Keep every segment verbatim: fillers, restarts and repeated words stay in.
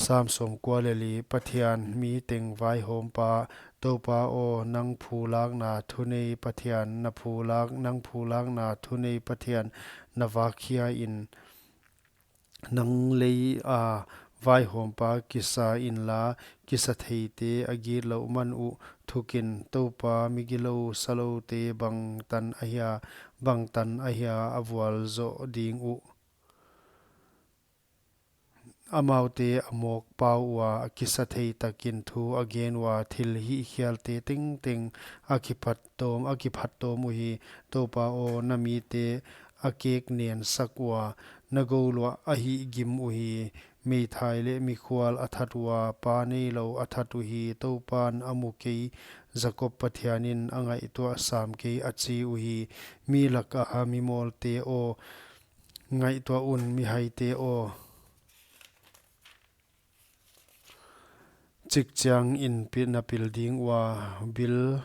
Sam sawmkua leh li. Pathian mi teng vaihawmpa. Toupa aw, nang phulakna thunei Pathian, na phulak, nang phulakna thunei Pathian, na vakkhia in. Nang lei a vaihawmpa kisa inla, kisatheite a gitlouh man uh thukin. Toupa, mi gilou saloute bangtan ahia, bangtan ahia a vualzoh ding uh. Amaute a mawk pau ua, a kisathei takin thu a gen ua, thil hihkhialte tengteng a kiphat tawm, a kiphat tawm uhi. Toupa aw, na mite a kek nen sak ua, na gouluah a hihgim uhi. Meithai leh mikhual a that ua, pa neilou a that uhi. Toupan a mu kei, Jakob Pathianin a ngaihtuah sam kei, a chi uhi. Mi laka mimawlte aw, ngaihtuah un, mihaite aw. Chikchiangin pi-, na pil ding ua, bil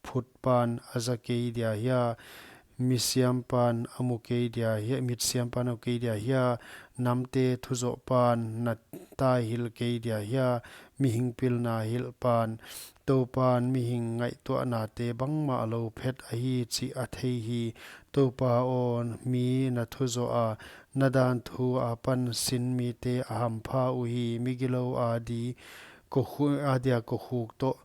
phutpan a za kei dia hia, misiampan a mu kei dia hia, mitsiampan a mu kei dia hia, namte thuzohpan na taihilh kei dia hia, mihing pilna hilhpan. Toupan mihing ngaihtuahnate bangmahlou phet ahi chih a thei hi. Toupa aw, mi na thuzoh a, na dan thu apan sin mite a hampha uhi. Mi gilou a di, ko khu-, a dia kokhuk toh,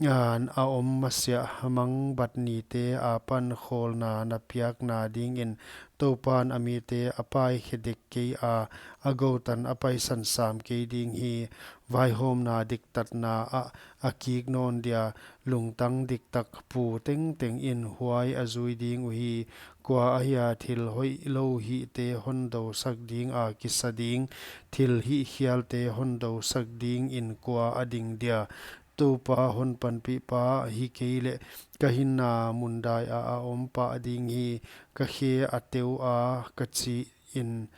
a, a om masiah mangbat nite apan khawlna na piakna dingin. Toupan a mite a paikhe dek kei a, a goutan a paisan sam kei ding hi. Vaihawmna diktatna ah a kik nawn dia, lungtang diktak pu tengtengin huai a zui ding uhi. Kua ahia thil hoihlou hihte hondousak dinga kisa ding, thil hihkhialte hondousak dingin kua a ding dia? Toupa honpanpihpa hi kei leh, ka hinna mun dai ah a om pah ding hi. Ka khe a teu a, ka chi in,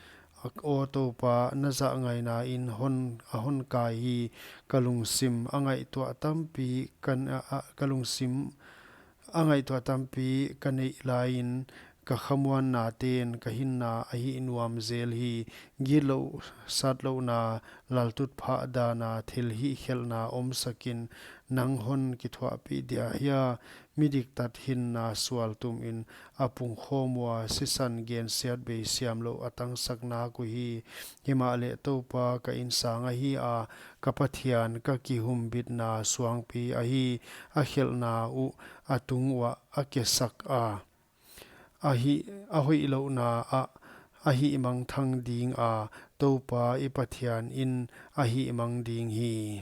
aw Toupa, na zahngaihna in hon, a hon kai hi. Ka lungsim a ngaihtuah tampi kan, a, a, ka lungsim a ngaihtuah tampi ka neih laiin, ka khamuannaten ka hinna a hih nuam zel hi. Gitlouh satlouhna laltutphah dana thil hihkhelhna omsakin, nang hon kithuahpih dia hia? Mi diktat hinna sual tumin a pungkhawm ua, sisan gensiatbei siamlouh a tangsak nak uhi. Himahleh Toupa ka insang ahi a, ka Pathian ka kihumbitna suangpi ahi. A khelhna uh a tung uah a kesak a, a hih, a hoihlouhna ah a hihmangthang dinga, Toupa i Pathianin a hihmang ding hi.